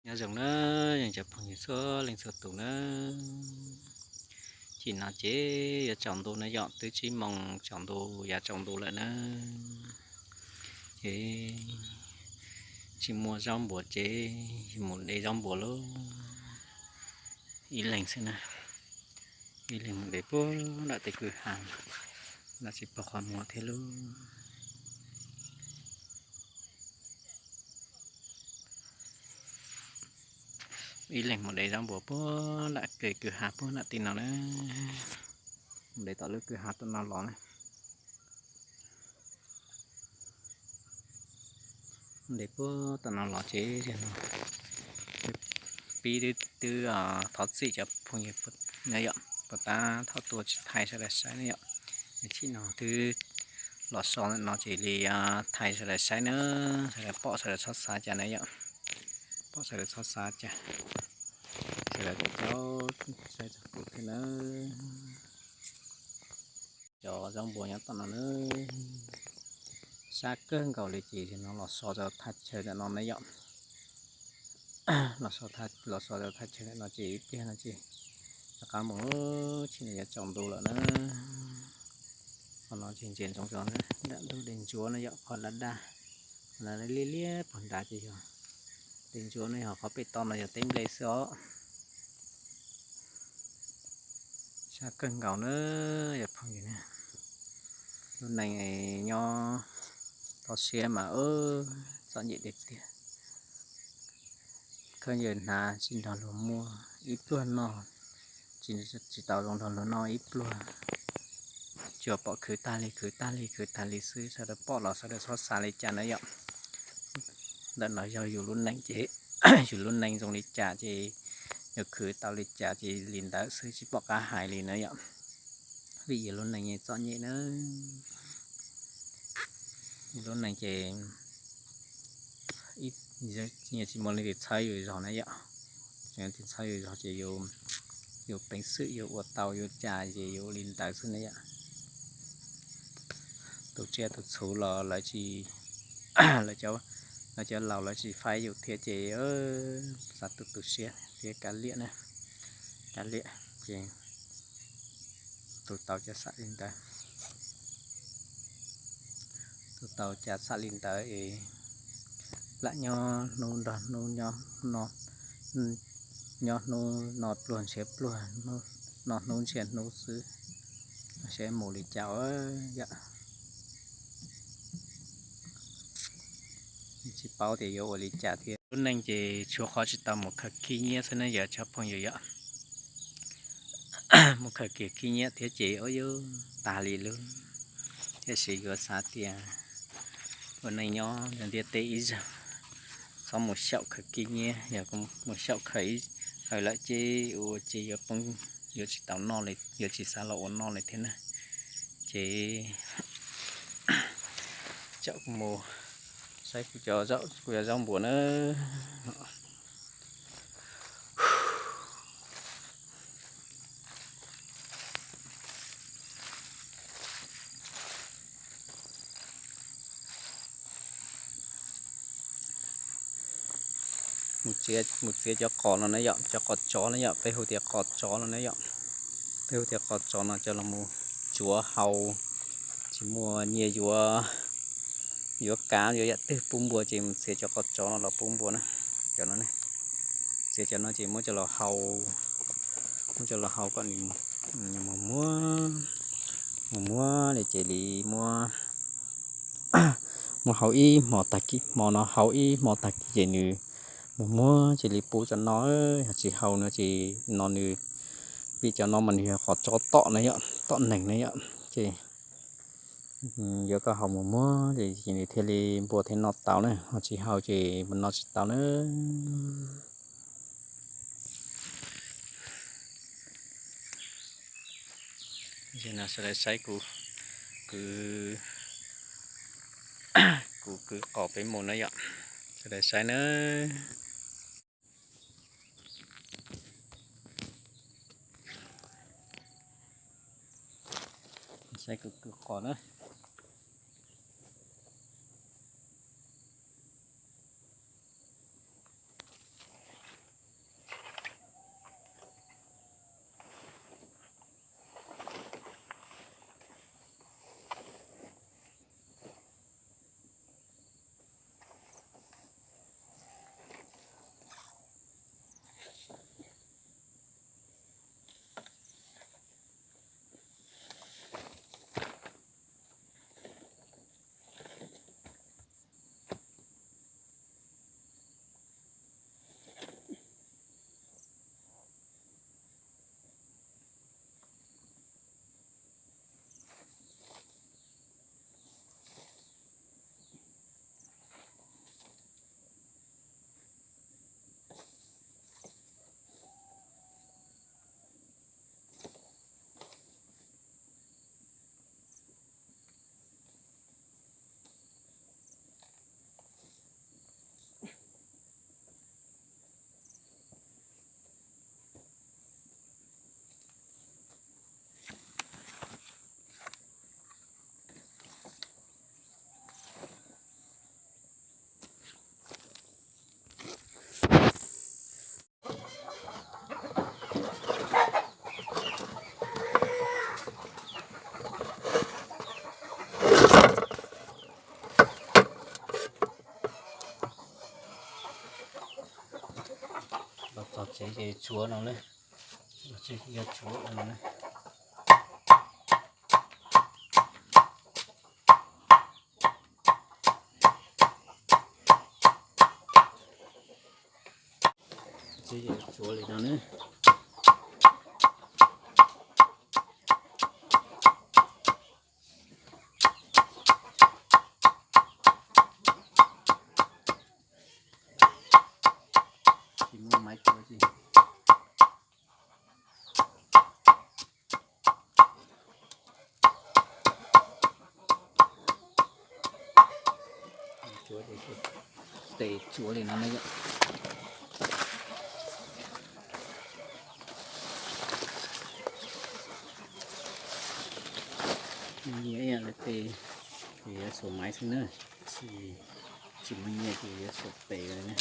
Nyob zoo na, cov phooj ywg txhua leej txhua tus na. Chim no ces yuav tsaus ntuj na yom, twb tsib moos tsaus ntuj, yav tsaus ntuj lawm na. Ces tsis muaj zaub npuas ces mus de zaub npuas lauj. Ib leeg xwb na, ib leeg mus de puag nram tej kwj ha no tsis pom qhov muag thiab lauj. Ib leeg mus de zaub npuas puag nram kwj ha puag nram tim no na. Mus de tom lub kwj ha tom no los na. De puag tom no los ces pib twb thov txim cov phooj ywg na yom, puas tab thaum tuaj tsis thaij sawv daws saib na yom. Chim no twb los so ntawm no ces li thaij sawv daws saib na, sawv daws pom sawv daws txhob xav cas na yom, pom sawv daws txhob xav cas, sawv daws caum saib txog kuv thiab na. Cov zaub npuas nyob tom no na, sab kawg nkaus li ces no los so rau thaj chaw ntawm no na yom. Los so, los so rau thaj chaw ntawm no ces ib pliag no ces rov qab mus, chim no yuav tsaus ntuj lawm na. Qhov no ces ntsia ntsoov rau nram ntug dej ntsuab na yom, qhov daj daj, qhov liab liab puag nrad ces yog dej ntsuab na, yog qhov pem toj no yog teb nplej xwb os. Sab kawg nkaus na, yog phooj ywg na. Lub neej nyob toj siab mas txom nyem tiag tiag. Khaub ncaws hnav tsis nrog luag muaj ib pluag noj, tsis tau zoo nrog luag noj ib pluag. Tsuas pom khwv tag li khwv tag li khwv tag li xwb, sawv daws pom los sawv daws txhob xav li cas na yom. Ntawm no yog yus lub neej ces yus lub neej zoo li cas ces yus khwv tau li cas ces li ntawd xwb, tsis pom qab hais li na yom. Vim yus lub neej txom nyem na. Lub neej ces tsis muaj leej twg txhawb yus zog na yom. Tsis muaj leej twg txhawb yus zog ces yus peev xwm yus ua tau yus cas ces yus li ntawd xwb na yom. Tus tsiaj tus txhu los lawv tsis, lawv cov laus lawv tsis faib yus thiab ces xav tu tu siab thiab kav liam na, kav liam ces tu tau cov xav li ntawd. Tu tau cov xav li ntawd es lam nyob hnub nrog hnub, nyob hnub no pluag ntshiab pluag, noj hnub ntshiab hnub xwb, seb mus li cas yom. Tsis paub tias yuav ua li cas thiab. Lub neej ces tshuav qhov tsis tau mus khaws khib nyiab xwb na yom cov phooj ywg yom. Mus khaws kiag khib nyiab thiab ces ua yuav tag li lub, tiam sis yuav xav tias ua neej nyob ntiaj teb ib zaug, txhob mus xyaum khaws khib nyiab, yog mus xyaum khaws ib hawm lawm ces ua ces yuav poob, yuav tsis tau noj li, yuav tsis xav los ua noj li thiab na. Ces caum kuv mus saib kuv cov, kuv cov zaub npuas na. Mus txiav cov qos no na yom, cov qos tsov na yom, peb hu tias qos tsov no na yom. Peb hu tias qos tsov no coj los mus tsuav haus, tsis muaj nyiaj yuav, yuav kav yuav yam twg pub npua ces mus txiav cov qos tsov no los pub npua na. Cov no, txiav cov no ces muab coj los haus, muab coj los haus kom nws mus muag, mus muag li ces li muab, muab haus ib hmo tag kis, hmo no haus ib hmo tag kis ces nws mus muag ces li pub cov no. Yog tsis haus no ces no nws, vim cov no mas nws yog qos tsov tom na yom, tom neeg na yom, ces yuav kom haus mus muag ces nws thiaj li npua thiaj noj tau na, ho tsis haus ces mus noj tsis tau na. Sawv daws saib kuv, kuv, kuv kwv qos peb mus na yom, sawv daws saib na. Saib kuv kwv qos na. Los tsev ces tsuav no na. Los tsev kuv yuav tsuav no na. Tsuav li no na. Tsis muaj maiv tsuav tsis. Tsuav ces tes tsuav li no na yom. Nyias ib yam li tes, ces yuav xuas maiv xwb na, tsis, tsis muaj nyias ces yuav xuas tes li na.